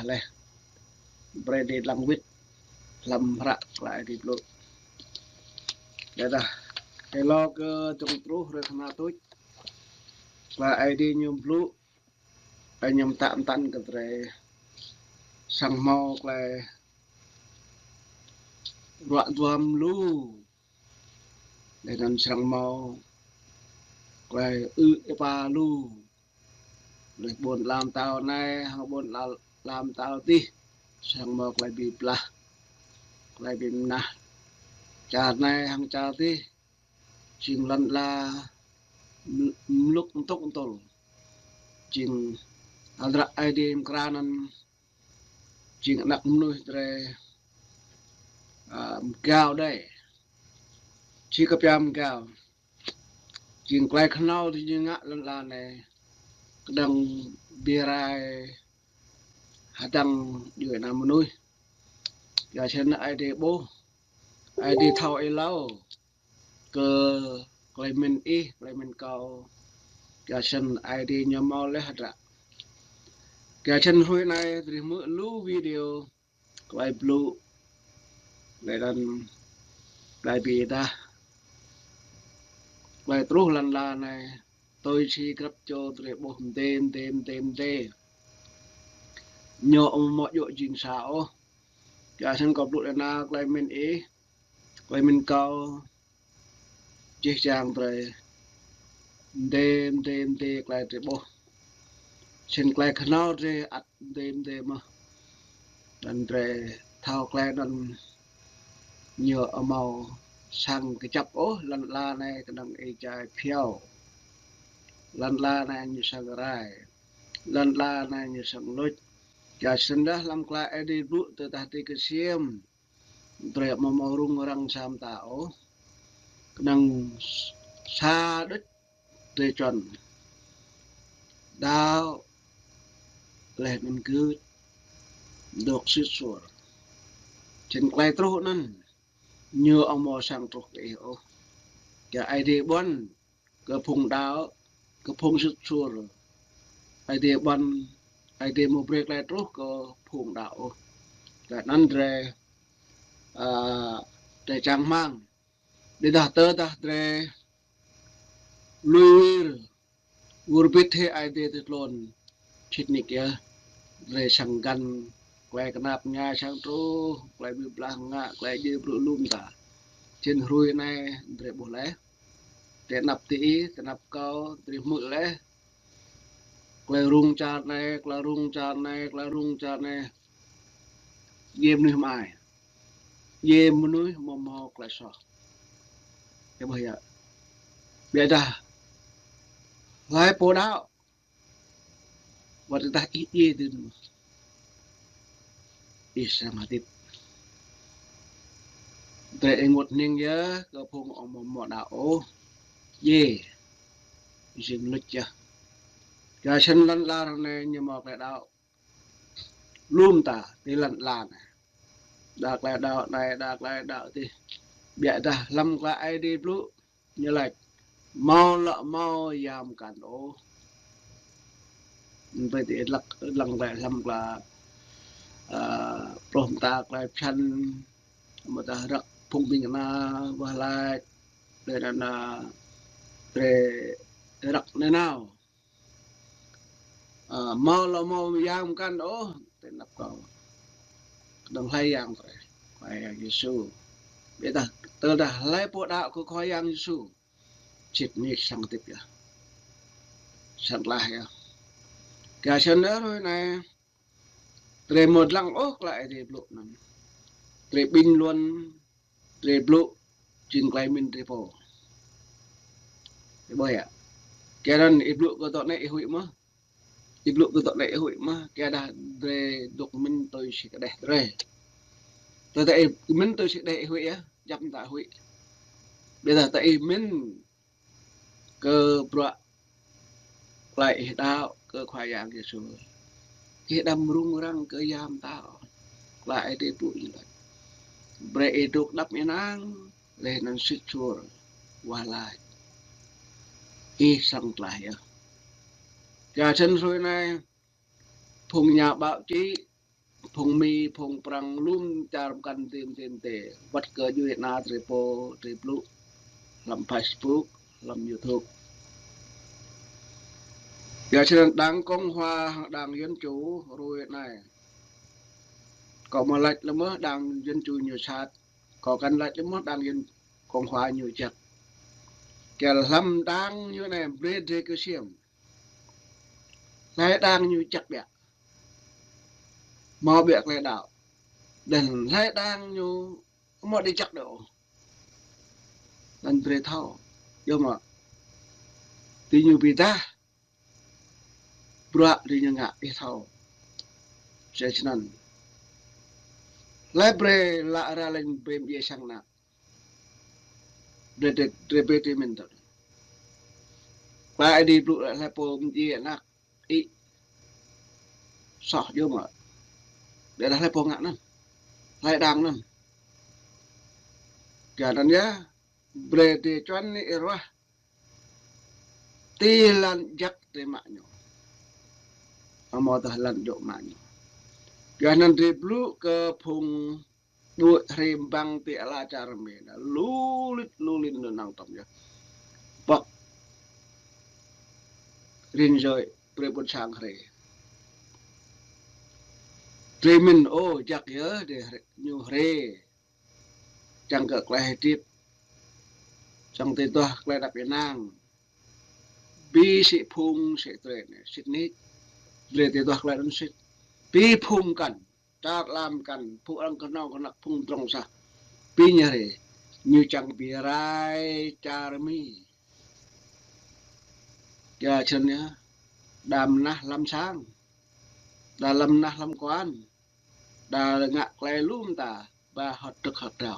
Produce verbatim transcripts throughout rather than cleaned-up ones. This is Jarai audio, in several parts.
laih. Brơi Ơi Adai lăng wĭt hlăm hră Klei Ơi Adai blŭ. Yua dah, hlâo kơ dơ̆ng truh hrơi kơna tuč, Klei Ơi Adai ñu blŭ, Ơi ñu pơtă pơtăn kơ drơi srăng hmâo klei ruă duăm lu, laih anŭn srăng hmâo klei ư̆ êpa lu. Laih ƀôn ala mơtao anai, hăng ƀôn ala, ala mơtao adih, srăng hmâo klei bi blah, klei bi mơnah. Čar anai hăng čar adih, jing lŏn ala mlŭk mtŭk mtŭl. Jing hơdră Ơi Adai mơkra anŭn, jing ană mơnuih drơi, a, mgao đơi. Či kơ pia mgao. Jing klei khnâo tui ñu ngă lŏn ala anai, kơđŏng bi rai hơdăng djuai ană mơnuih. Yua snăn Ơi Adai ƀuh, Ơi Adai thâo hlâo kơ klei mĭn ih, klei mĭn kâo. Yua snăn Ơi Adai ñu hmâo laih hơdră. Yua snăn hrơi anai drơi hmư̆ lu video klei blŭ, laih anŭn klei bi êdah, klei truh lŏn ala anai, tui si grăp čô drơi ƀuh mdê, mdê, mdê, mdê. Ñu amâo mơ̆ djŏ jing sa ôh. Yua snăn kâo blŭ laih nao klei mĭn ih, klei mĭn kâo, jih jang drơi mdê, mdê, mdê klei drơi ƀuh. Snăn klei khnâo drơi ăt mdê, mdê mơh. Anŭn drơi thâo klei anŭn ñu amâo srăng kơjăp ôh, lŏn ala anai kơđŏng êjai phiâo. Lŏn ala anai ñu srăng rai. Lŏn ala anai ñu srăng luč. Yua snăn dah hlăm Klei Ơi Adai blŭ tơdah drơi kơsiêm, drơi amâo mâo rŭng răng sa mta ôh. Kơnơ̆ng sa đôč drơi čuăn. Đaŏ laih anŭn gưt dŏ sĭt suôr. Jing klei truh anŭn ñu amâo srăng truh kơ ih ôh. Yua Ơi Adai ƀuăn kơ phung đaŏ, kơ phung sĭt suôr. Ơi Adai ƀuăn, Ơi Adai amâo brơi klei truh kơ phung đaŏ ôh. Laih anŭn drơi, a, drơi čang rơmang. Ƀiădah tơdah drơi lui wir, wơr bĭt hĭ Ơi Adai tui tlôn, sĭt nik yơh, drơi srăng găn klei knap mơñai srăng truh, klei bi blah ngă, klei djai brŭ lu mơta. Jing hrơi anai drơi ƀuh laih. Tơ anăp diih, tơ anăp kâo, drơi hmư̆ laih. Klei rŭng čar anai, klei rŭng čar anai, klei rŭng čar anai. Djai mơnuih mơai. Djai mơnuih amâo mâo klei soh. Ƀiădah, ƀiădah hlơi pô đaŏ, wơ̆t tơdah ih djai dưn mơh, ih srăng hơdip. Drơi ênguôt hning yơh kơ phung amâo mâo đaŏ ôh. Djai, jing luč yơh. Yua snăn lŏn ala anai ñu mâo klei đaŏ lu mơta ti lŏn ala anai. Đa klei đaŏ anai, đa klei đaŏ adih. Ƀiădah hlăm Klei Ơi Adai blŭ, ñu laĭ: Mâo lŏ mâo yang mkăn ôh. Brơi diih lăng, lăng klei hlăm klei, a, pluh mta klei bơyan, mơ̆ dah răk phung ƀing kơna wah lač, lĕ anăn, a, brơi răk nanao. A, mâo lŏ mâo yang mkăn ôh, tơ anăp kâo. Kơđŏng hlơi yang brơi? Khua Yang Yêsu. Ƀiădah, tơdah hlơi pô đaŏ kơ Khua Yang Yêsu, sĭt nik srăng hơdip yơh. Srăng tlaih yơh. Yua snăn hrơi anai, drơi amâo lăng ôh Klei Ơi Adai blŭ anăn. Drơi bình luận, drơi blŭ jing klei mĭn drơi pô. Ih ƀuh yơh. Kơ anăn ih blŭ kơ dŏ anai ih huĭ mơh. Ih blŭ kơ dŏ anai ih huĭ mơh. Kơ dah drơi dŏ mĭn tui si kơđeh drơi. Tơdah ih mĭn tui si kơđeh ih huĭ yơh, djăp mta huĭ. Ƀiădah tơdah ih mĭn kơ bruă klei ih đaŏ kơ Khua Yang Yêsu, ih đăm rŭng răng kơ yang mta ôh. Klei Ơi Adai blŭ ñu laĭ: Brơi ih dôk đăp ênang, laih anăn sĭt suôr wah lač. Ih srăng tlaih yơh. Yua snăn hrơi anai, phung nhà báo chí phung Mi, phung Prăng, lŏm čar pơkŏn tơm tơm tê. Wăt kơ djuai ania drơi pô, drơi blŭ, hlăm Facebook, hlăm YouTube. Yua črăn đảng Cộng hòa hăng đảng Dân chủ ruai anai. Kâo mơ̆ laĭ lơ̆m đảng Dân chủ ñu sat. Kâo kăn laĭ lơ̆m đảng Dân Cộng hòa ñu jăk. Kơ hlăm đảng ñu anai brơi drơi kơsiêm. Hlơi đảng ñu jăk biă. Hmâo biă klei đaŏ. Đah hlơi đảng ñu hmâo đĭ jăk đôč. Anŭn brơi thâo. Yua mơ̆. Tui ñu ƀiă dah. Bruă tui ñu ngă ih thâo. Sĭt anŭn. Hlơi brơi lăi ră lĕng brơi mơyang sang ană. Drơi, drơi, drơi brơi tui mĭn tŏ. Klei Aê Diê blŭ lăi hlơi pô mơyang ană. Ih. Soh yua mơ̆. Ƀiă dah hlơi pô ngă anŭn. Hlơi đảng anŭn. Kơ anŭn yơh. Brơi tui čuăn ni ih ruah. Tui lŏn jăk tui mă ñu. Hmâo tơlơi lŏn jŏk mă ñu. Kơ anŭn drơi blŭ kơ phung ƀuh hrĕm băng tui ala čar Mi anŭn. Lu lĭt, lu lĭt anŭn năng tŏm yơh. Pŏk. Rin joi, brơi ƀuôn sang hrĕ. Drơi mĭn, ô, jăk yơh, drơi hrĕ, ñu hrĕ. Čang kơ klei hơdip. Čang tơdah klei đăp ênang. Bi sĭ phung sĭ drơi anai, sĭt nik. Drơi tơdah klei anŭn sĭt. Bi phung kăn, čar lam kăn, phung arăng kơnong kơnăk phung drŏng sah. Bi ñu hrĕ, ñu čang bi rai čar Mi. Yua črăn yơh, đa mơnah hlăm sang. Đa hlăm mơnah hlăm kuan. Đa ngă klei lŏm ta, ba hơdră hơdră.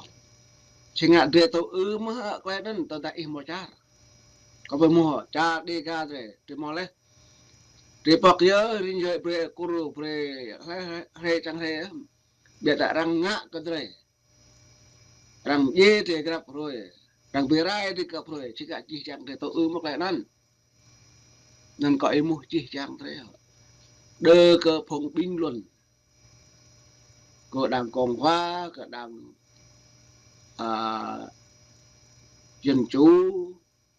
Či ngă drơi tŭ ư mơ̆ hă klei anŭn tơdah ih hmâo čar. Kâo ƀu hmâo čar Dega drơi, drơi hmâo laih. Drơi pŏk yơh, rin joi brơi kur, brơi hrĕ, hrĕ, hrĕ čang hrĕ. Ƀiă dah arăng ngă kơ drơi. Arăng djai drơi grăp hrơi. Arăng bi rai drơi grăp hrơi. Či ngă jih jang drơi tŭ ư mơ̆ klei anŭn. Anŭn kâo êmuh jih jang drơi. Đơ kơ phung bình luận. Kơ đảng Cộng hòa, kơ đảng, à, Dân chủ,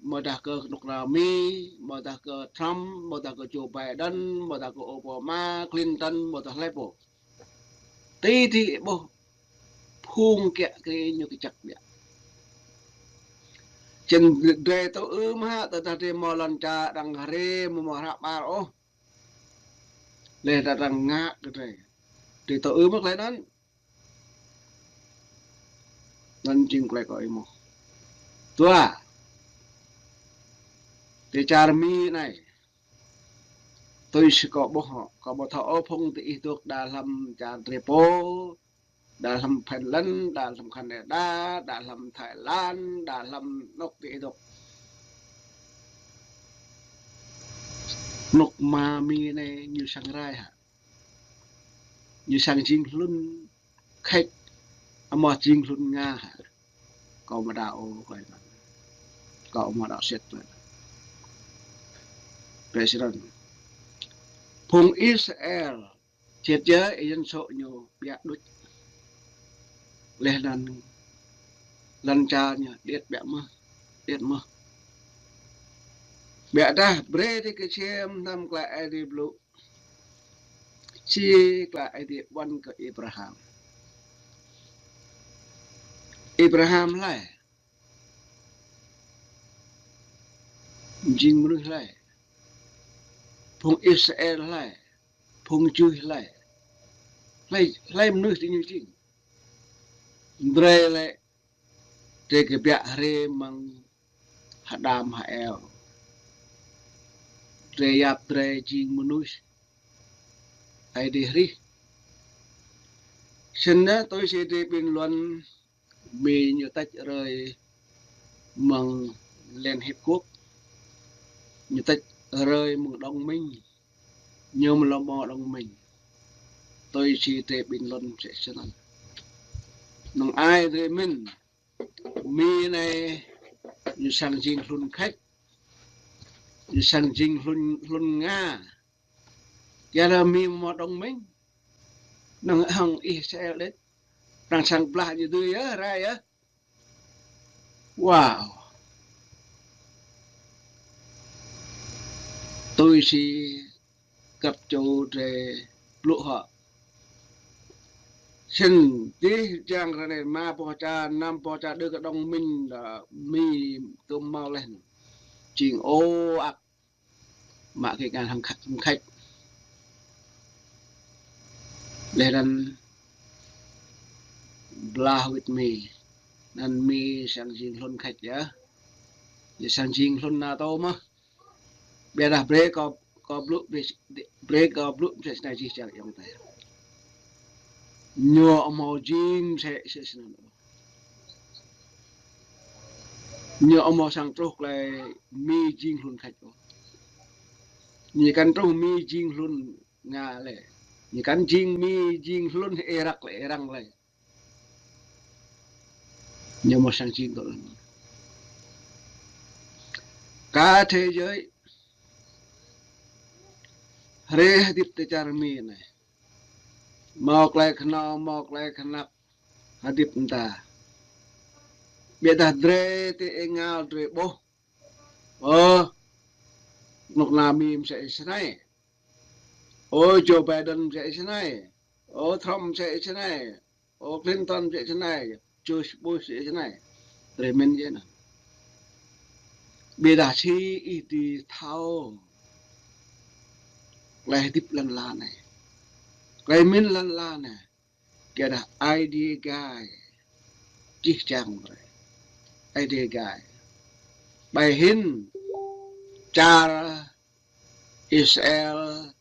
mơ̆ dah kơ kơnuk kơna Mi, mơ̆ dah kơ Trump, mơ̆ dah kơ Joe Biden, mơ̆ dah kơ Obama, Clinton, mơ̆ dah hlơi pô. Tui tui ƀuh phung kiă kriê ñu kơjăp biă. Čen drơi tŭ ư mơ̆ hă, tơdah drơi hmâo lŏn čar arăng hrĕ, hmâo hră ƀar ôh. Laih dah arăng ngă kơ drơi. Drơi tŭ ư mơ̆ klei anŭn. Anŭn jing klei kâo êmuh. Dua. Tơ čar Mi anai. Tui si kâo ƀuh, kâo ƀu thâo ôh phung tơ ih dŏ đa hlăm čar drơi pô, đa hlăm Phần Lan, đa hlăm Canada, đa hlăm Thái Lan, đa hlăm anŏk tơ ih dŏ. Anŏk Ma Mi anai ñu sang rai hă. Ñu sang jing hlŭn khĕč, hmâo jing hlŭn Nga hă. Kâo ƀu đaŏ ôh klei anŭn. Kâo ƀu đaŏ sĭt klei anŭn. Presiden. Phung Israel, čet jơ ih yơh sŏ ñu biă đôč. Laih anŭn lŏn čar ñu điêt biă mơ̆, điêt mơ̆. Biă dah brơi tơ kơčem hlăm klei Aê Diê blŭ. Či klei Aê Diê ƀuăn kơ Abraham. Abraham hlơi? Jing mơnuih hlơi? Phung Israel hlơi? Phung Juh hlơi? Hlơi, hlơi mơnuih tơ ñu jing? Drơi lĕ drơi kơ biă hrĕ mơ̆ng H'Adam H'Êwa. Drơi yap drơi jing mơnuih Aê Diê hrih. Snăn tui si drơi bình luận Mi ñu tĕč rơi mơ̆ng Liên Hiệp Quốc. Ñu tĕč rơi mơ̆ng đồng minh. Ñu mơ̆ lŏ mơ̆ đồng minh. Tui si drơi bình luận sĭt snăn. Năng ai drơi mĭn. Mi anai ñu sang jing hlŭn khĕč. Ñu sang jing hlŭn, hlŭn Nga. Yua dah Mi mơ̆ đồng minh. năng hăng Israel đĕt. Năng sang blah ñu dưi yơh, rai yơh. Wow. Tui si kăp čô drơi blŭ hŏ. Sĭt dih jang ră anai rơma boh čar, năm boh čar đơ kơ đồng minh đa Mi tŭm mâo leh. Jing ôh ăk mă kơ ngăn hăng kha-, hăng khač. Leh anăn blah wĭt Mi. Anăn Mi sang jing hlŭn khač yơh. Yơh sang jing hlŭn NATO mơh. Ƀiădah brơi kâo, kâo blŭ, brơi kâo blŭ msĕ snei jih jang ayŏng adơi. Ñu amâo jing msĕ, msĕ snăn. Ñu amâo sang truh klei Mi jing hlŭn khač ôh. Ñu kăn truh Mi jing hlŭn Nga lĕ. Ñu kăn jing Mi jing hlŭn Irak lĕ, Iran lĕ. Ñu amâo sang jing tơ lăng. Cả thế giới hrê hơdip tơ čar Mi anei. Mâo klei khnâo, mâo klei khnăk hơdip mơta. Ƀiădah drơi ti êngao drơi ƀuh. Ơ, knŭk kna Mi msĕ snei. Ơ, Joe Biden msĕ snei. Ơ, Trump msĕ snei. Ơ, Clinton msĕ snei. George Bush msĕ snei. Drơi mĭn yơh anăn. Ƀiădah si ih dưi thâo klei hơdip lăn ala anei. Klei mĭn lăn ala anei. Kơ dah Aê Diê gai. Jih jang brơi. Aê Diê gai. Ƀai hĭn čar Israel,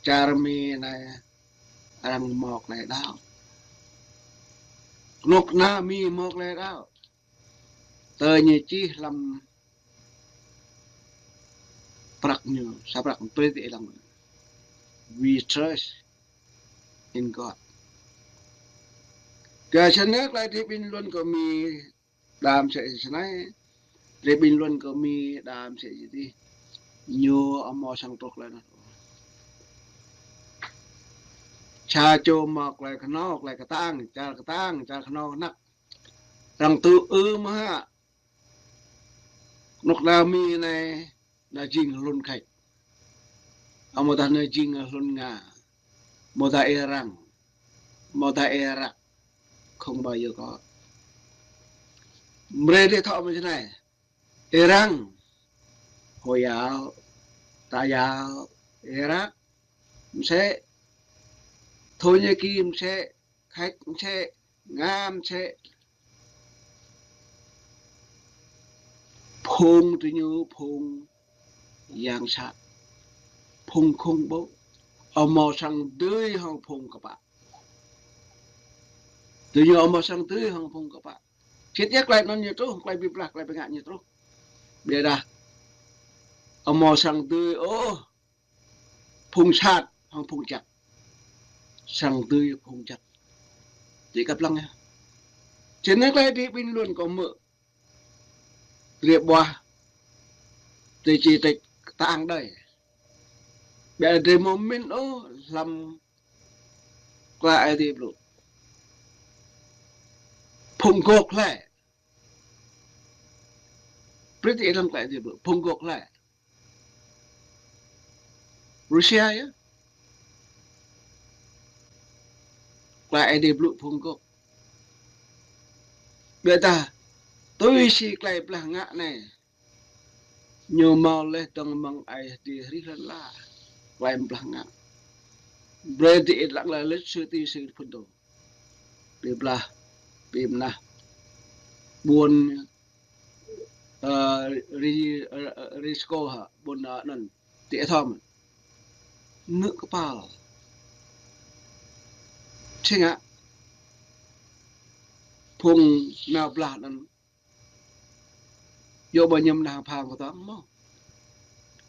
čar Mi anei arăng mâo klei đăo. Knŭk kna Mi mâo klei đăo. Tơ ñu čih hlăm prăk ñu, sa prăk prĕt ih lăng. We trust in God. Kơ snei klei drơi ƀing luôn kơ Mi đa msĕ snei, drơi ƀing luôn kơ Mi đa msĕ dih. Ñu amâo sang truh klei anăn. Sa čô mâo klei khnâo, klei ktang, čar ktang, čar khnâo khnăk. Arăng tŭ ư mơh hă. Knŭk kna Mi anei, anăn jing hlŭn khač. Amâodah anăn jing hlŭn Nga. Amâodah Iran. Amâodah Irak. Không bao giờ có. Brơi drơi thâo msĕ snei. Iran. Hồi giáo, Tà giáo, Irak. Msĕ. Thổ Nhĩ Kỳ msĕ. Khač msĕ, Nga msĕ. Phung tơ ñu phung yang sat. Phung khủng bố. Amâo sang dưi hŏng phung kpă. Tơ ñu amâo sang dưi hŏng phung kpă. Sĭt yơh klei anăn ñu truh, klei bi blah, klei bi ngă ñu truh. Ƀiădah amâo sang dưi ôh. Phung sat, hŏng phung jăk. Sang dưi phung jăk. Ti kăp lăng yơh. Snei klei drơi ƀing luôn kơ Mi. Drơi ƀuh. Drơi či tĕč ktang đơi. Ƀiădah drơi amâo mĭn ôh hlăm klei Aê Diê blŭ. Phung gŏk hlei. Brơi ih hlăm klei Aê Diê blŭ. Phung gŏk hlei. Russia yơh. Klei Aê Diê blŭ phung gŏk. Ƀiădah tui si klei blah ngă anei. Ñu mâo leh dơ̆ng mơ̆ng Aê Diê hrih lăn ala. Klei blah ngă. Brơi ih lăng lĕ lĕ sư ti sư phun tô. Bi blah, bi mnah. Ƀuôn, ơ, ri, ơ, ri skô hă, ƀuôn, ơ, anăn, ti ih thâo mơ̆n. Nư̆ kpal. Či ngă. Phung nao blah anăn. Yua ƀơi ñu mnah phang kơ tơ̆ng mơ̆.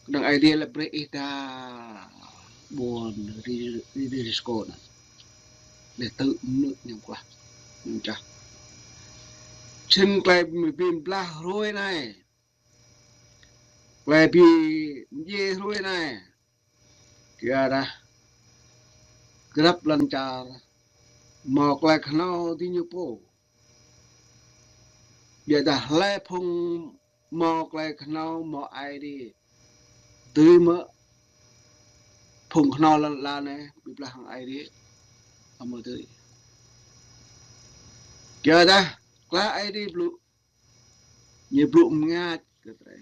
Knŏng Aê Diê lĕ brơi ih ta ƀuôn ri, ri, ri, ri skô anăn. Lĕ tŭ mnư̆ ñu kuah. Ñu čah. Snăn klei bi blah hruê anei. Klei bi mdjiê hruê anei. Kyuadah grăp lŏn čar, hmâo tơlơi kơhnâo diñu pô. Biă dah hlơi phung hmâo tơlơi kơhnâo, hmâo Ơi Adai, dưi mơ̆ phung kơhnâo lŏn ala anai ƀu blah hăng Ơi Adai? Amâo dưi. Biă dah tơlơi Ơi Adai blŭ, ñu blŭ mơngač kơ drơi.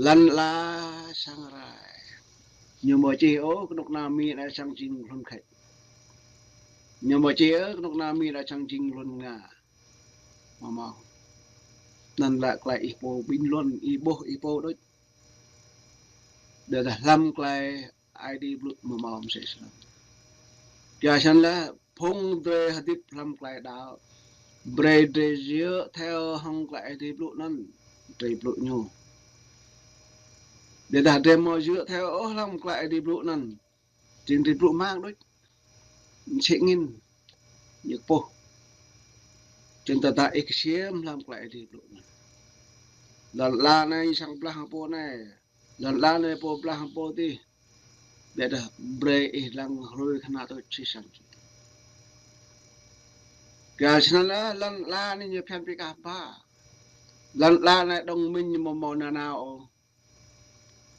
Lŏn ala sang rai. Ñu hmâo čih ôh kơnuk kơna Mi anai sang jing hlŭn Khač. Ñu hmâo čih ôh kơnuk kơna Mi anai sang jing hlŭn Nga. Hmâo hmâo. Anŭn lĕ tơlơi ih pô ƀing lŏn, ih ƀuh ih pô đôč. Biă dah hlăm tơlơi Ơi Adai blŭ hmâo hmâo mơsĕ snăn. Biă snăn lĕ phung drơi hơdip hlăm tơlơi đaŏ, brơi drơi djơ̆ theo hăng tơlơi Ơi Adai blŭ anŭn, drơi blŭ ñu. Biă dah drơi hmâo djơ̆ theo ôh hlăm tơlơi Ơi Adai blŭ anŭn, jing drơi blŭ hmang đôč. Sĭt ngĭn, ñu kơpuh. Čang tơdah ih ksiêm hlăm tơlơi Ơi Adai blŭ anŭn. Lŏn ala anai sang blah hăng pô anai, lŏn ala anai pô blah hăng pô adih. Biă dah brơi ih lăng hrơi kơhnâo tui čih sang čih. Kơ snăn lĕ lŏn ala anai ñu phiăn pi kah ba. Lŏn ala anai đồng minh ñu hmâo hmâo nanao ôh.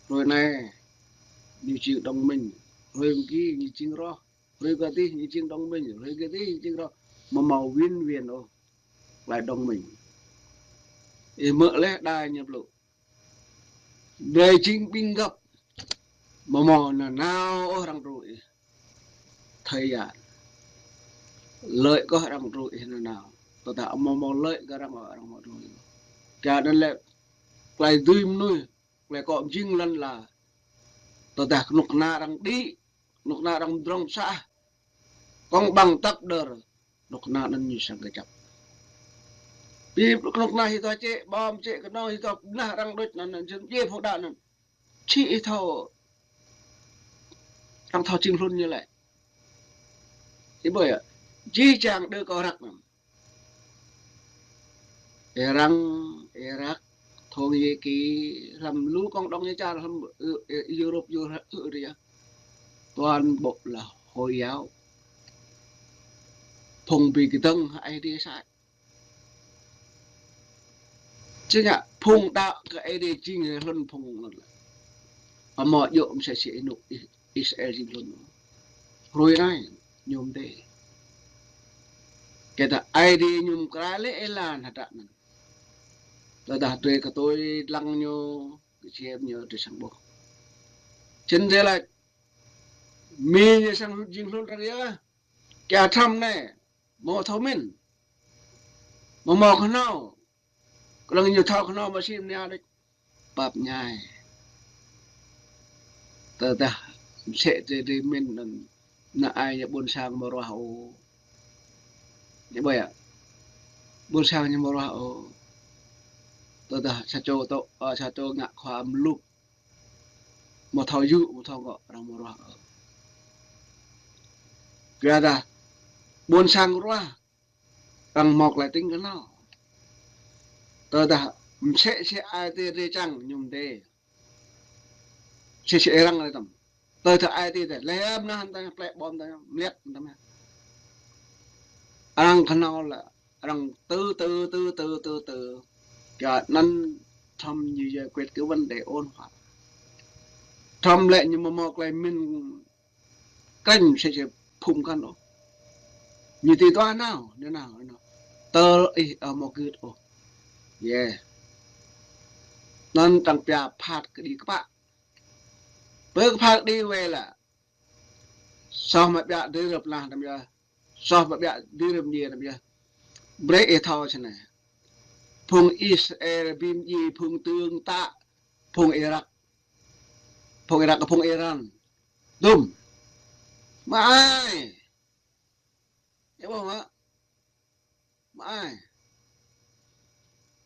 Hrơi anai ñu jing đồng minh, hrơi mơgi ñu jing roh, hrơi kơ adih ñu jing đồng minh, hrơi kơ adih ñu jing roh. Hmâo hmâo win-win ôh tơlơi đồng minh. Ih hmư̆ leh đa ñu blŭ. Brơi jing ƀing găp. Hmâo hmâo nanao ôh arăng truh ih. Thời gian. Lợi kơ arăng truh ih nanao. Tơdah hmâo hmâo lợi kơ arăng, arăng hmâo truh ih. Kơ anŭn lĕ tơlơi dưi mơnuih, tơlơi kơ jing lŏn ala. Tơdah kơnuk kơna arăng đĭ, kơnuk kơna arăng drŏng sah, công bằng tap đơr, kơnuk kơna anŭn ñu sang kơjăp. Pi kơnuk kơna hơdip čĕ, ƀom čĕ, kơnuk hơdip nah arăng đôč anŭn, anŭn jing djai phung đaŏ anŭn. Či ih thâo, arăng thâo jing hlŭn ñu lĕ. Ih ƀuh yơh, jih jang đơ kơ răk anŭn. Iran, Irak, Thổ Nhĩ Kỳ, hlăm lu cộng đồng ñu čar hlăm, ơ, ơ, Europe, Europe, ơ, ria. Toàn bộ là Hồi giáo. Phung ƀu kơdơ̆ng Ơi Adai sat. Či ngă phung đaŏ kơ Ơi Adai jing hlŭn phung anŭn. Amâo djơ̆ mơsĕ si ênuk Israel jing hlŭn. Hrơi anai, ñu mơdê. Kơ dah Ơi Adai ñu mơkra lĕ êlan hơdră anŭn. Tơdah drơi kơtui lăng ñu, kơčem ñu drơi sang ƀuh. Čen drơi lač, Mi ñu sang jing hlŭn arăng yơh. Kơ Trump anai, hmâo thâo mĭn. Hmâo hmâo kơhnâo. Kơnơ̆ng ñu thâo kơhnâo mă sĭ mơnia đôč. Pap ñai. Tơdah mơsĕ drơi drơi mĭn anŭn, anai ñu ƀuôn sang hmâo ruah ôh. Ñu ƀuh yơh. Ƀuôn sang ñu hmâo ruah ôh. Tơdah sa čô tŏ, ơ, sa čô ngă khua mluk. Hmâo thâo yŭ, hmâo thâo ngŏ, arăng hmâo ruah ôh. Kơ dah ƀuôn sang ruah, arăng hmâo tơlơi tĭng kơnăl. Tơdah mơsĕ si Ơi Adai drơi čang ñu mơdê. Mơsĕ si arăng lĕ tăm. Tơdah Ơi Adai drơi, lĕ mơnah hăng tăm, plĕ ƀom tăm, mlĕk tăm. Arăng kơnăl lĕ, arăng tơ, tơ, tơ, tơ, tơ, tơ. Kơ anŭn Trump ñu giải quyết cái vấn đề ôn hòa. Trump lĕ ñu hmâo hmâo tơlơi mĭn krăn mơsĕ si phung kăn ôh. Ñu ti tua nao, nao, nao, nao. Tơl ih, ơ, hmâo gưt ôh. Yê. Anŭn tăng pia phat kơđi kơpă. Pơ kơpă kơđi wai lă. Soh mă biă drơi rơ̆p nah tăm yơh. Soh mă biă drơi rơ̆p ñe tăm yơh. Brơi ih thâo snei. Phung Israel, bim dji, phung tương tự, phung Irak. Phung Irak, phung Iran. Dum. Mă ai. Ih ƀuh mă. Mă ai.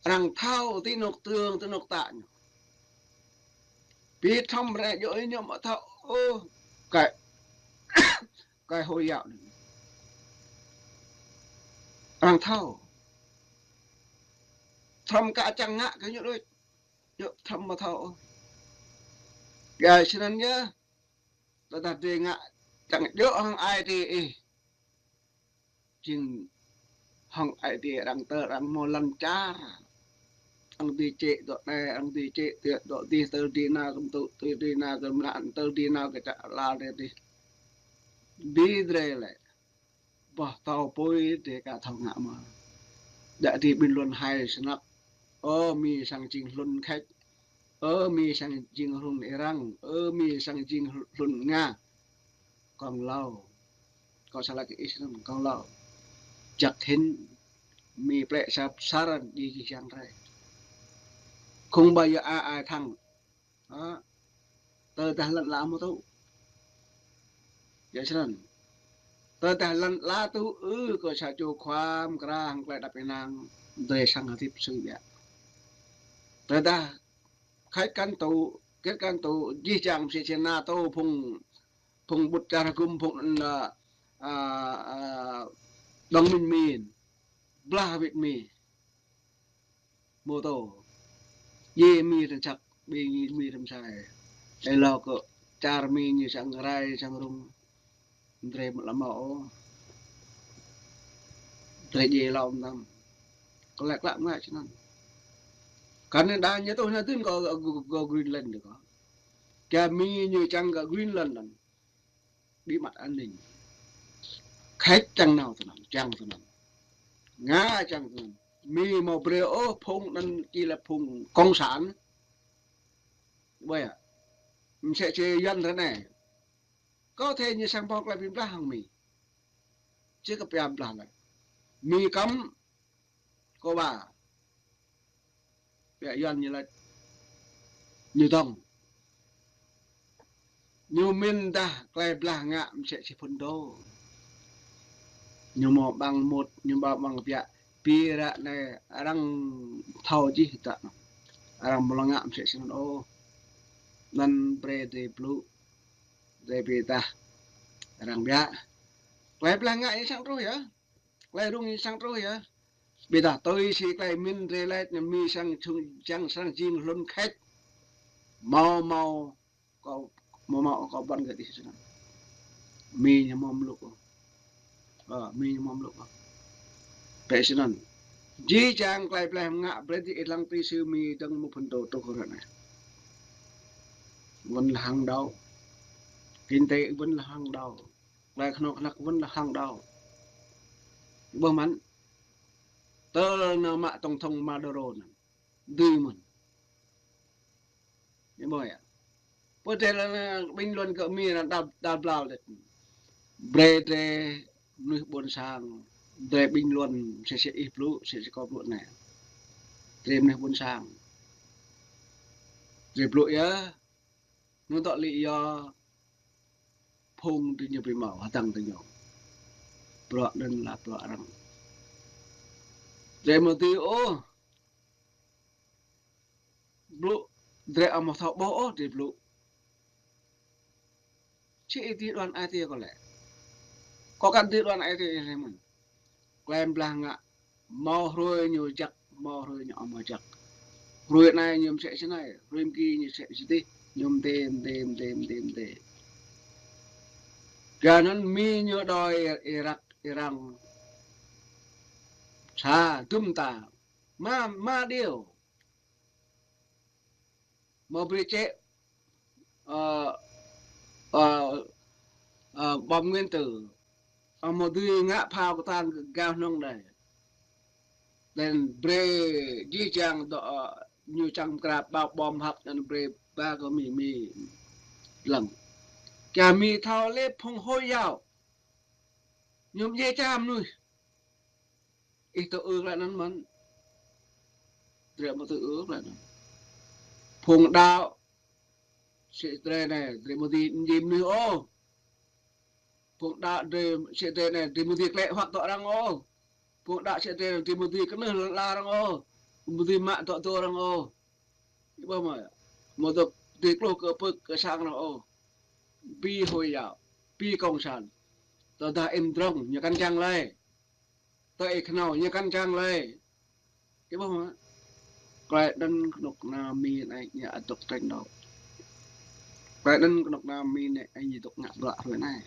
Arăng thâo ti anŏ tương, ti anŏ tă ñu. Bi Trump rai djơ̆ ñu mă thâo. Ơ, kơ, kơ Hồi giáo anai. Arăng thâo. Trump kơ čang ngă kơ ñu đôč. Ñu Trump mă thâo. Gah snăn yơh. Tơdah drơi ngă Čang djơ̆ hăng ai tiê ih. Jing hăng ai tiê arăng tơ arăng hmâo lŏn čar. Arăng dưi čĕ dŏ anai, arăng dưi čĕ dŏ adih, tơ dih nao kơ mtŭ, tơ dih nao kơ mlan, tơ dih nao kơ čar lŏn adih. Bi drơi lĕ. Boh tâo apui drơi ka thâo ngă mơ̆. Đa adih ƀing lŏn hai snăk. Ơ, mi sang jing hlŭn Khač. Ơ, mi sang jing hlŭn Irang. Ơ, mi sang jing hlŭn Nga. Kông Lao. Kâo sa lăk kơ ih snăn Kông Lao. Jăk hĭn mi plĕ sa pơsar djai jih jang drơi. Không bao giờ ai ai thắng. Hă? Tơdah lăn ala mơ̆ tŭ. Yua snăn. Tơdah lăn ala tŭ ư kơ sa čô khua mkra hăng klei đăp ênang. Drơi săng hơdip sui biă. Tơdah Khač kăn tŭ, Khač kăn tŭ, jih jang msĕ si NATO phung, phung ƀŭt čar hgŭm phung, ơ, ơ, ơ, đồng minh Mi. Blah wĭt Mi. Mơ̆ tŭ. Yê Mi tơ̆n čăk, ƀing Mi tơ̆n sai. Ê lâo kơ čar Mi ñu sang rai, sang rŭng. Drơi mă lăm mâo ôh. Drơi djai lăm tăm. Kơ lĕ klă ngă čơnăn. Canada ñu tŭ na tŭn kơ, kơ, kơ Greenland kơ. Kơ Mi ñu čang kơ Greenland anăn. Bí mật an ninh. Khač čang nao tơnăn, čang tơnăn. Nga čang tơnăn. Mi mâo brơi ôh phung anăn či lĕ phung cộng sản. Ƀơi. Msĕ si Yuăn ră anai. Kâo thâo ñu sang pô klei bi blah hăng Mi. Či kơ pia blah lĕ. Mi kăm kơ ba. Pia Yuăn ñu laĭ. Ñu tŏng. Ñu mĭn dah klei blah ngă msĕ si phŭn dô. Ñu mâo ƀăng mŭt, ñu mâo ƀăng biă. Bi ră anai arăng thâo jih tă. Arăng mlŏ ngă msĕ si anăn ôh. Anăn brơi drơi blŭ. Drơi bi tah. Arăng biă. Klei blah ngă ñu sang truh yơh. Klei rŭng ñu sang truh yơh. Bi tah tui si klei mĭn drơi laĭ anăn Mi sang jing, jing sang jing hlŭn Khač. Mâo, mâo kâo, mâo, mâo kâo ƀuăn kơ dih snăn. Mi ñu mâo mlŭk. Ơ, Mi ñu mâo mlŭk. Pĕ snăn. Jih jang klei blah ngă brơi dih ih lăng tui si Mi dơ̆ng mơ̆ phŭn dô truh ră anai. Vẫn là hàng đầu. Kinh tế vẫn là hàng đầu. Klei kơnuk kơna vẫn là hàng đầu. Ƀuh mơ̆n. Tơl nao mă tổng thống Maduro anăn. Dưi mơ̆n. Ñu ƀuh yơh. Pơ drơi lŏn ƀing lŏn kơ Mi anăn đa, đa blah đĕt. Brơi drơi mnuih ƀuôn sang. Drơi ƀing lŏn msĕ si ih blŭ, msĕ si kâo blŭ anai. Drơi mnuih ƀuôn sang. Drơi blŭ yơh. Ñu tŏ lĕ yơh. Phung tơ ñu bi mâo, hơdăng tơ ñu. Bruă anăn lĕ bruă arăng. Drơi mơ̆ dưi ôh. Blŭ, drơi amâo thâo ƀuh ôh, drơi blŭ. Či ih dưi đuăn ai tiê kâo lĕ. Kâo kăn dưi đuăn ai tiê ih lĕ mơ̆n. Klei blah ngă. Mâo hruê ñu jăk, mâo hruê ñu amâo jăk. Hruê anai ñu msĕ si anai, hruê mơ̆ng ñu msĕ si adih, ñu mdê, mdê, mdê, mdê, mdê. Kơ anăn Mi ñu đuaĭ Irak, Iran. Sa, dŭm ta. Ma, ma điêu. Mâo brơi čĕ, ơ, ơ, ơ, bom nguyên tử. Amâo dưi ngă phao kơtang gao hnŏng đei. Đen brơi jih jang dŏ, ơ, ñu čang mkra ƀao bom hăp anăn brơi ba kơ Mi, Mi lăng. Kơ Mi thâo lĕ phung Hồi giáo. Ñu mdjai čar mnuih. Ih tŭ ư klei anăn mơ̆n. Drei amâo tŭ ư klei anăn. Phung đăo. Sĭt drei anei, drei amâo dưi mdjiê mnuih ôh. Phung đăo drei, sĭt drei anei, drei amâo dưi klĕ huă dŏ arăng ôh. Phung đăo sĭt drei anei, drei amâo dưi kơnưh lŏn ala arăng ôh. Amâo dưi mă dŏ dô arăng ôh. Ih ƀuh mơ̆. Amâo dŏ dưi kluh kơ pưk kơ sang arăng ôh. Bi Hồi giáo, bi cộng sản. Tơdah ih mdrŏng, ñu kăn čang lei. Tơ ih khnâo, ñu kăn čang lei. Ih ƀuh mơ̆. Klei anăn knŭk kna Mi anei ñu adôk trĕng đôč. Klei anăn knŭk kna Mi anei ñu dôk ngă bruă hruê anei.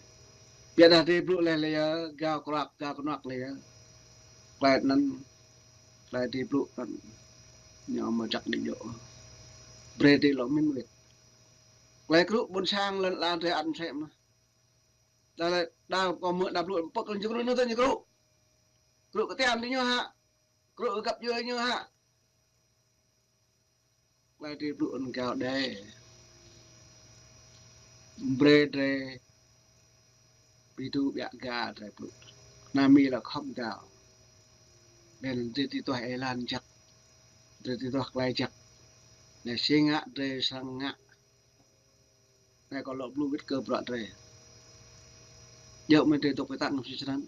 Biă dah drơi blŭ leh leh yơh, gao krăk, gao kơnuăk leh yơh. Tơlơi anŭn, tơlơi drơi blŭ anŭn, ñu mơ̆ jak đĭ yơh. Brơi drơi lŏ min wĭt. Tơlơi krŭ ƀôn sang lŏn ala drơi ăt mơsĕ mơ̆n. Dah lĕ, dah kâo hmư̆ dah blŭ pơ̆k kơ ñu krŭ, ñu tơ ñu krŭ. Krŭ kơtiam đĭ ñu hă. Krŭ kơ găp djuai ñu hă. Tơlơi drơi blŭ anŭn gao đơi. Brơi drơi ƀu djơ̆ biă gah drơi blŭ. Anăm mĭn lĕ khŏm gao. Anŭn drơi tui tơlơi êlan jak. Drơi tui tơlơi jak. Anai si ngă drơi srăng ngă. Anai kâo lŏ blŭ wĭt kơ bruă drơi. Djơ̆ mơ̆n drơi dŏ pơtăng si snăn.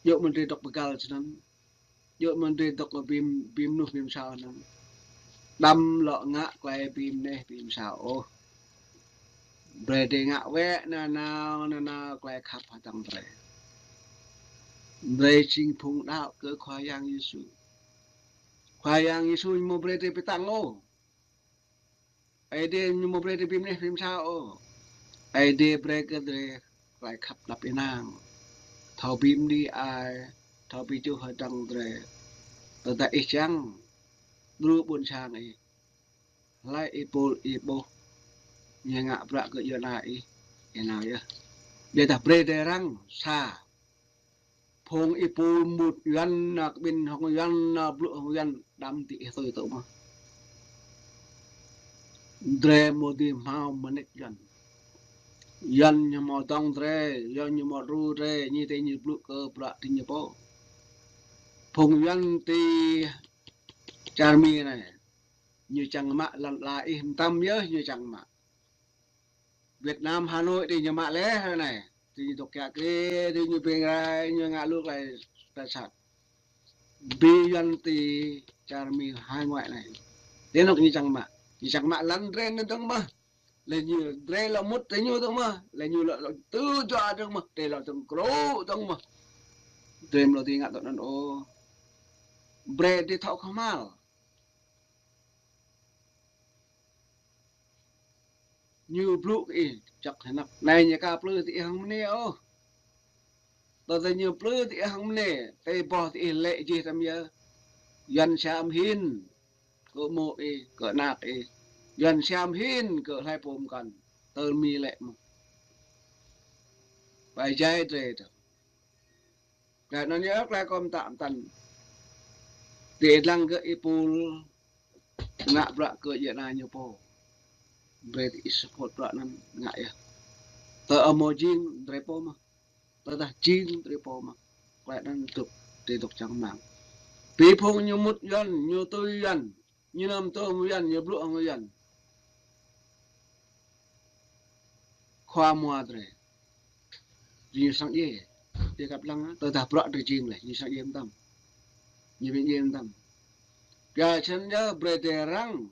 Djơ̆ mơ̆n drơi dŏ pơgal snăn. Djơ̆ mơ̆n drơi dŏ kơ bim, bim mơnuih bim sao anŭn. Đăm lŏ ngă tơlơi bim mơnuih bim sao ôh. Brơi drơi ngă wĕ nanao, nanao tơlơi khăp hơdăng drơi. Drơi jing phung đaŏ kơ Khua Yang Yêsu. Khua Yang Yêsu ñu mơ̆ brơi drơi pơtăng ôh. Ơi Adai ñu mơ̆ brơi drơi bim mơnuih bim sao ôh. Ơi Adai brơi kơ drơi tơlơi khăp đăp ênang. Thâo bim đĭ ai, thâo ƀu djơ̆ hơdăng drơi. Tơdah ih čang, đru ƀôn sang ih. Hlơi ih pôl ih ƀuh. Ñu ngă bruă kơ djuai ih. Ih nao yơh. Biă dah brơi drơi răng, sa. Phung ih pô mŭt Yuan, nao kơ ƀing hŏng Yuan, nao blŭ hŏng Yuan, đăm tĭ ih tui tŭ mơ̆n. Drơi mơ̆ dưi hmâo mơnit Yuan. Yuan ñu mơ̆ dŏng drơi, Yuan ñu mơ̆ đru drơi, ñu tơ ñu blŭ kơ bruă tơ ñu pô. Phung Yuan tơ čar Mi anai, ñu čang mă lŏn ala ih mơtam yơh ñu čang mă. Việt Nam, Hà Nội tơ ñu mă leh anai. Tơ ñu dŏ kiă kriê, tơ ñu pơrai, ñu ngă lu tơlơi tơsat. Ƀing Yuan tơ čar Mi hải ngoại anai. Tơ anŭn ñu čang mă. Ñu čang mă lŏn drơi anŭn dơ̆ng mơ̆n. Leh ñu drơi lŏ mŭt tơ ñu dơ̆ng mơ̆n. Leh ñu lŏ, lŏ tŭ jua dơ̆ng mơ̆n. Drơi lŏ dơ̆ng krŭ dơ̆ng mơ̆n. Drơi mơ̆ lŏ tơ ngă tŏ anŭn ôh. Brơi drơi thâo kơhma̱l. Ñu blŭ kơ ih, čŏk hơnăp. Anai ñu aka plư tơ ih hăng mơnê ôh. Tơdah ñu plư tơ ih hăng mơnê, tơdah boh tơ ih lĕ jih tăm yơh. Yuan siam hin, kơ mô̆ ih, kơ anak ih. Yuan siam hin, kơ hlơi pô mơkŏn. Tơl Mi lĕ mơ̆n. Ƀai jai drơi tơ. Tơlơi anŭn yơh tơlơi kâo pơtă pơtăn. Tơ ih lăng kơ ih pôl ngă bruă kơ djuai ih ñu pô. Brơi tơ ih support bruă anŭn ngă yơh. Tơ hmâo jing drơi pô mơ̆n. Tơdah jing drơi pô mơ̆n. Tơlơi anŭn dŏ, drơi dŏ čang rơmang. Ƀing phung ñu mŭt Yuan, ñu tui Yuan. Ñu năm tôm Yuan, ñu blŭ hăng Yuan. Khua mua drơi. Ñu săng djai. Djai kăp lăng, tơdah bruă drơi jing leh, ñu săng djai mơtam. Ñu ƀing djai mơtam. Biă čăn yơh brơi drơi răng.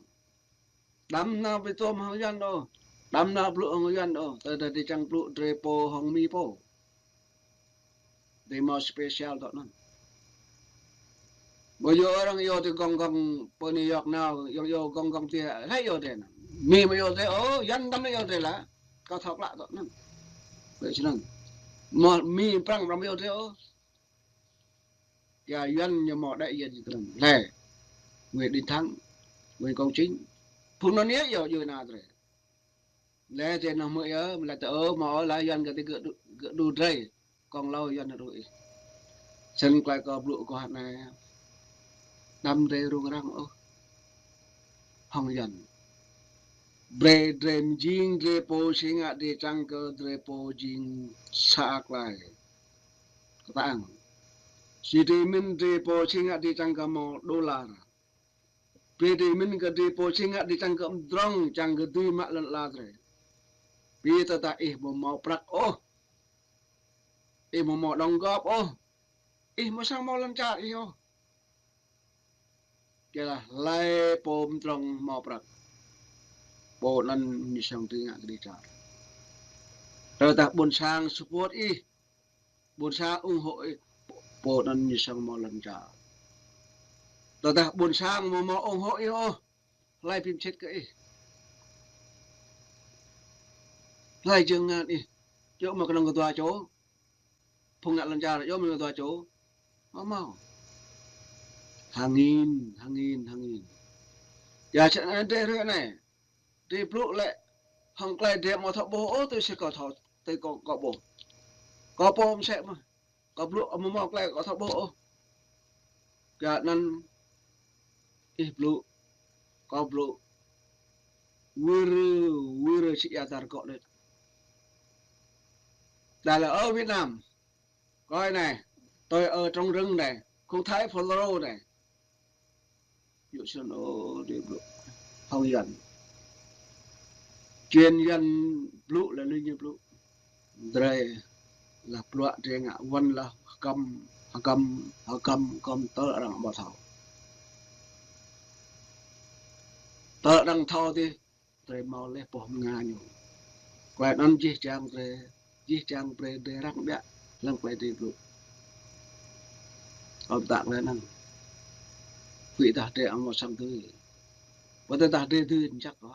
Đăm nao ƀu tôm hăng Yuan ôh. Đăm nao blŭ hăng Yuan ôh. Tơdah drơi čang blŭ drơi pô hăng Mi pô. Drơi mơ̆ special tŏ anŭn. Ƀu djơ̆ arăng yua tơ gong gong pơ New York nao, yua, yua gong gong tơ, hlơi yua drơi anŭn. Mi mơ̆ yua drơi ôh, Yuan đăm yua drơi lah. Kâo thâo klă tŏ anŭn. Ƀu čang anŭn. Mơ̆ Mi Prăng ƀu yua drơi ôh. Yua Yuan ñu mơ̆ đại diện kơ anŭn. Leh. Nguyễn Đình Thắng, Nguyễn Công Chính. Phung anŭn yơh yua, yua nao drơi. Leh tơ anŭn mơ̆ yơh, mơ̆ leh tơ ôh, mơ̆ ôh lah Yuan kơ tơ gơ̆ đu, gơ̆ đu drơi. Kông lâo Yuan đu ih. Snăn tơlơi kâo blŭ kơ hơnai. Đăm drơi rŭng răng ôh. Hŏng Yuan. Brơi drơi mơjing drơi pô si ngă drơi čang kơ drơi pô jing sa tơlơi. Kơtang. Si drơi mĭn drơi pô si ngă drơi čang kơ hmâo đôlar. Brơi drơi mĭn kơ drơi pô si ngă drơi čang kơ mdrŏng, čang kơ dưi mă lŏn ala drơi. Ƀiă tơdah ih ƀu hmâo prăk ôh. Ih ƀu hmâo đóng góp ôh. Ih ƀu srăng hmâo lŏn čar ih ôh. Kơ lah hlơi pô mdrŏng hmâo prăk. Pô anŭn ñu srăng dưi ngă kơ drơi čar. Tơdah ƀôn sang support ih. Ƀôn sang ủng hộ ih, pô anŭn ñu srăng hmâo lŏn čar. Tơdah ƀôn sang ƀu hmâo ủng hộ ih ôh, hlơi pơmĭn kơ ih. Hlơi jơ̆ng ngăn ih. Yua mơ̆ kơnơ̆ng kơ dua čô. Phung ngă lŏn čar yua mơ̆ kơnơ̆ng kơ dua čô. Hmâo hmâo. Hăng in, hăng in, hăng in. Yua čang anŭn drơi hrơi anai. Drơi blŭ lĕ hăng tơlơi drơi hmâo thâo ƀuh ôh, tui si kâo thâo, tui kâo, kâo ƀuh. Kâo pô mơsĕ mơ̆n. Kâo blŭ hmâo hmâo tơlơi kâo thâo ƀuh ôh. Kơ anŭn ih blŭ, kâo blŭ. Wir, wir sĭ ia dar kâo đĕt. Đa lĕ ơ Việt Nam. Kâo anai, tôi ở trong rừng này, không thấy Fulro này. Yua sĭt ôh, drơi blŭ. Hăng Yuan. Chuyên Yuan blŭ lĕ lui ñu blŭ. Drơi lah bruă drơi ngă wăn lah hơgăm, hơgăm, hơgăm kơm tơl arăng ƀu thâo. Tơl arăng thâo dih, drơi hmâo leh boh mơnga ñu. Tơlơi anŭn jih jang drơi, jih jang brơi drơi răng biă lăng tơlơi drơi blŭ. Ƀu tă tơlơi anŭn. Huĭ tah drơi hmâo sang tui. Ƀu tơdah drơi dưi čăk kơ.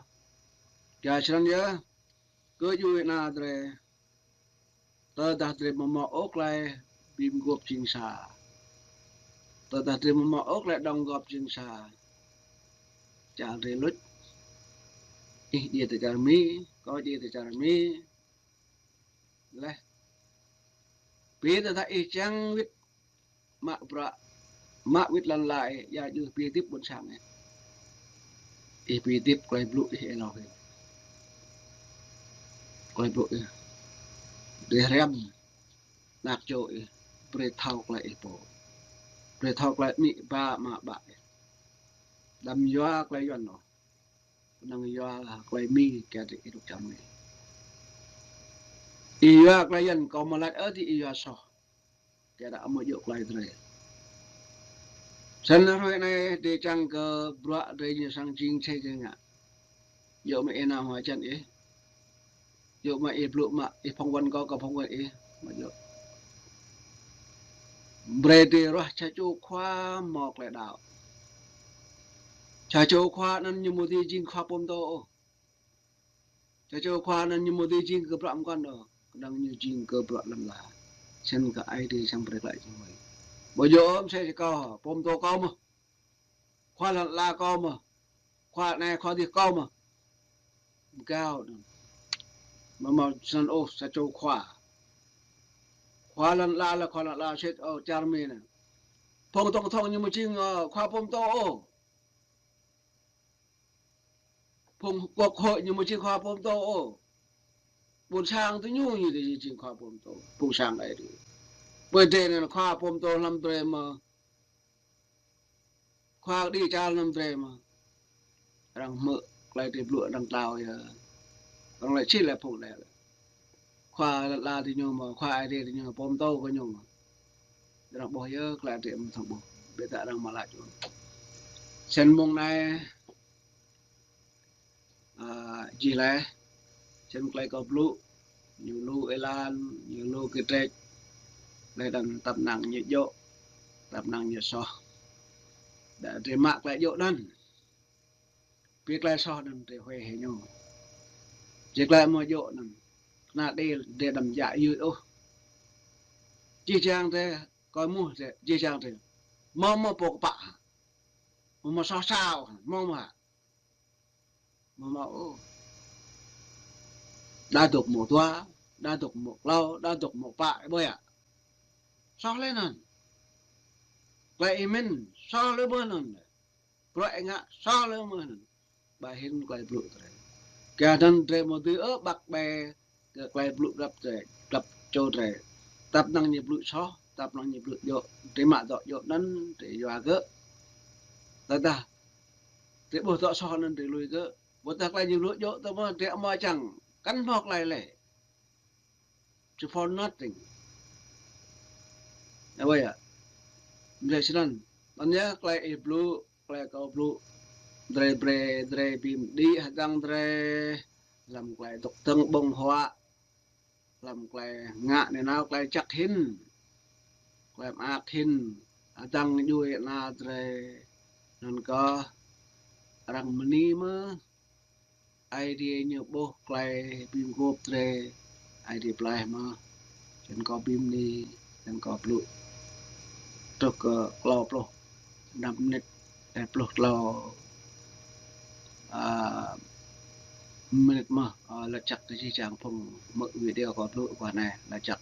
Yua sĭt anŭn yơh. Kơ djuai ana drơi. Tơdah drơi hmâo hmâo ôh tơlơi bi mguôp jing sa. Tơdah drơi hmâo hmâo ôh tơlơi đóng góp jing sa. Čar drơi luč. Ih djai tơ čar Mi, kâo djai tơ čar Mi. Leh. Bi tơdah ih čang wĭt mă bruă, mă wĭt lăn ala ih, ia djơ̆ bi hơdip ƀôn sang ih. Ih bi hơdip tơlơi blŭ ih êlâo hĭ. Tơlơi blŭ ih. Drơi hriăm. Anak čô ih. Brơi thâo tơlơi ih pô. Brơi thâo tơlơi amĭ ba ama ƀă ih. Đăm yua tơlơi Yuan ôh. Kơnơ̆ng yua tơlơi Mi kơ drơi ih dŏ čang Mi. Ih yua tơlơi Yuan kâo mơ̆ laĭ ơ dih ih yua soh. Kơ đa hmâo djơ̆ tơlơi drơi. Sĭt hrơi anai drơi čang kơ bruă drơi ñu sang jing čeh jing ngă. Yua mơ̆ ih nao hua čan ih. Yua mơ̆ ih blŭ mă ih phỏng vấn kâo, kâo phỏng vấn ih. Hmâo djơ̆. Brơi drơi ruah sa čô khua hmâo tơlơi đaŏ. Sa čô khua anŭn ñu hmâo dưi jing khua pơtô ôh. Sa čô khua anŭn ñu hmâo dưi jing kơ bruă mơkŏn ôh. Kơnơ̆ng ñu jing kơ bruă lăn ala. Sĭt kơ Aê Diê sang brơi tơlơi čang wai. Ƀu djơ̆ ôh mơsĕ si kâo, pơtô kâo mơ̆n. Khua lăn ala kâo mơ̆n. Khua anai khua dih kâo mơ̆n. Gao anŭn. Mơ̆ hmâo sĭt ôh sa čô khua. Khua lăn ala lĕ khua lăn ala sĭt ôh čar Mi anai. Phung tổng thống ñu hmâo jing, ơ, khua pơtô ôh. Phung quốc hội ñu hmâo jing khua pơtô ôh. Ƀôn sang tơ ñu ñu tơ jing khua pơtô. Ƀôn sang Aê Diê. Ƀơi drơi anŭn khua pơtô lăm drơi mơ̆n. Khua kơđi čar lăm drơi mơ̆n. Arăng hmư̆ tơlơi drơi blŭ arăng tlao yơh. Arăng laĭ či lĕ phung anai lĕ. Khua lăn ala tơ ñu mơ̆n, khua Aê Diê tơ ñu pơtô kơ ñu mơ̆n. Arăng ƀuh yơh tơlơi drơi mơ̆n thâo ƀuh. Ƀiă tơ arăng mă laĭ ôh. Sĭt mông anai, a, jih laih. Sĭt tơlơi kâo blŭ. Ñu lu êlan, ñu lu kơdrĕč. Laih anŭn tăp năng ñu djơ̆, tăp năng ñu soh. Đa drơi mă tơlơi djơ̆ anŭn. Bi tơlơi soh anŭn drơi huai hĭ ñu. Jing tơlơi hmâo djơ̆ anŭn. Kơnă đĭ drơi đăm djă yua ôh. Jih jang drơi, kâo hmư̆ drơi, jih jang drơi. Hmâo hmâo pô kơpă. Hmâo hmâo soh sao, hmâo hmâo hă. Hmâo hmâo ôh. Đa dŏ hmâo dua, đa dŏ hmâo klâo, đa dŏ hmâo pă, ƀơi hă. Soh lĕ anŭn. Tơlơi ih mĭn, soh lĕ ƀơi anŭn. Bruă ih ngă soh lĕ mơ̆n. Ƀă hĭn tơlơi blŭ drơi. Kơ anŭn drơi hmâo dưi ôh ƀăk ƀe kơ tơlơi blŭ drăp drơi, drăp čô drơi. Tăp năng ñu blŭ soh, tăp năng ñu blŭ djơ̆, drơi mă dŏ djơ̆ anŭn, drơi yua gơ̆. Tơdah drơi ƀuh dŏ soh anŭn drơi lui gơ̆. Ƀu tơdah tơlơi ñu blŭ djơ̆ tơ mơ̆ drơi hmâo čang, kăn hmâo tơlơi lĕ. It's for nothing. Ƀơi hă. Mơ̆ sĭt anŭn. Anŭn yơh tơlơi ih blŭ, tơlơi kâo blŭ. Drơi brơi, drơi bi mơđĭ hơdăng drơi. Lăm tơlơi dŏ dơ̆ng ƀơ̆ng huă. Lăm tơlơi ngă anai nao tơlơi čăk hĭn. Tơlơi mơak hĭn. Hơdăng djuai ana drơi. Anŭn kơ arăng bơni mơ̆n. Aê Diê ñu ƀuh tơlơi bi mguôp drơi. Aê Diê pơklaih mơ̆. Čang kâo ƀing ni, čang kâo blŭ truh kơ klâo pluh năm mơnit, eh, pluh klâo, ah, mơnit mơ̆, ah, laĭ čăk kơ jih jang phung hmư̆ video kâo blŭ kơ anai, laĭ čăk